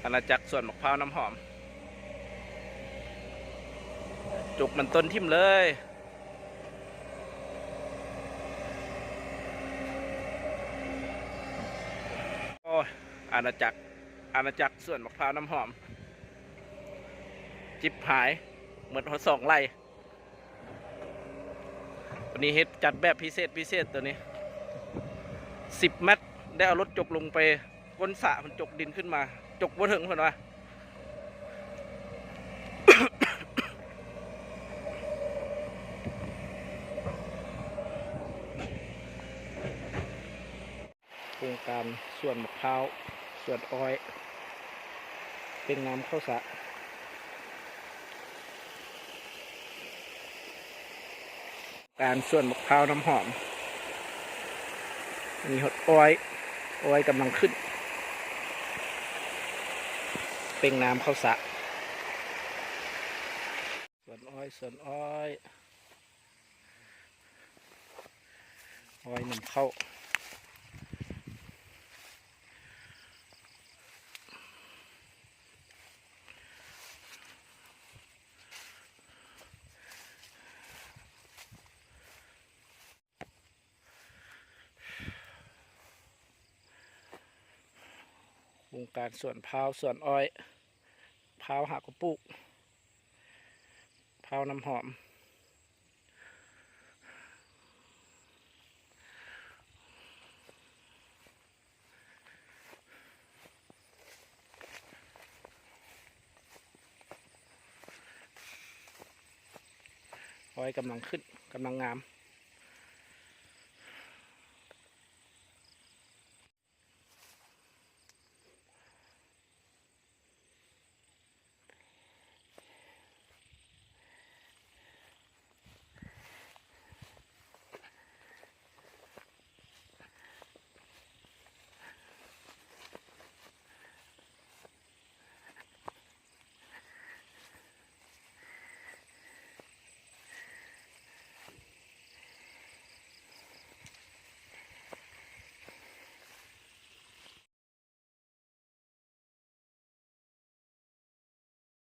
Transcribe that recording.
ອານາຈັກສວນໝາກພ້າວນ້ຳຫອມ ຈົກມັນຕົ້ນຖິ້ມເລີຍ. ໂອ້ຍ ອານາຈັກ ອານາຈັກສວນໝາກພ້າວນ້ຳຫອມ ຈິບຫາຍ ໝົດຮອດສອງໄລ່. ວັນນີ້ເຮັດ ຈັດແບບພິເສດ ພິເສດໂຕນີ້ ສິບແມັດ ໄດ້ເອົາລົດຈົກລົງໄປກົ້ນສະ ມັນຈົກດິນຂຶ້ນມາ ຈົກບໍ່ເຖິງເພິ່ນວ່າ. ໂຄງການສວນໝາກພ້າວ ສວນອ້ອຍ ເປັ່ງນ້ຳເຂົ້າສະ. ການສວນໝາກພ້າວນ້ຳຫອມ ມີຮອດອ້ອຍ ອ້ອຍກຳລັງຂຶ້ນ ເປັ່ງນ້ຳເຂົ້າສະ. ສວນອ້ອຍ ສວນອ້ອຍ ອ້ອຍນຳເຂົ້າ. ໂຄງການສວນພ້າວ ສວນອ້ອຍ ພ້າວຫາກໍປູກ ພ້າວນ້ຳຫອມ. ອ້ອຍກຳລັງຂຶ້ນ ກຳລັງງາມ.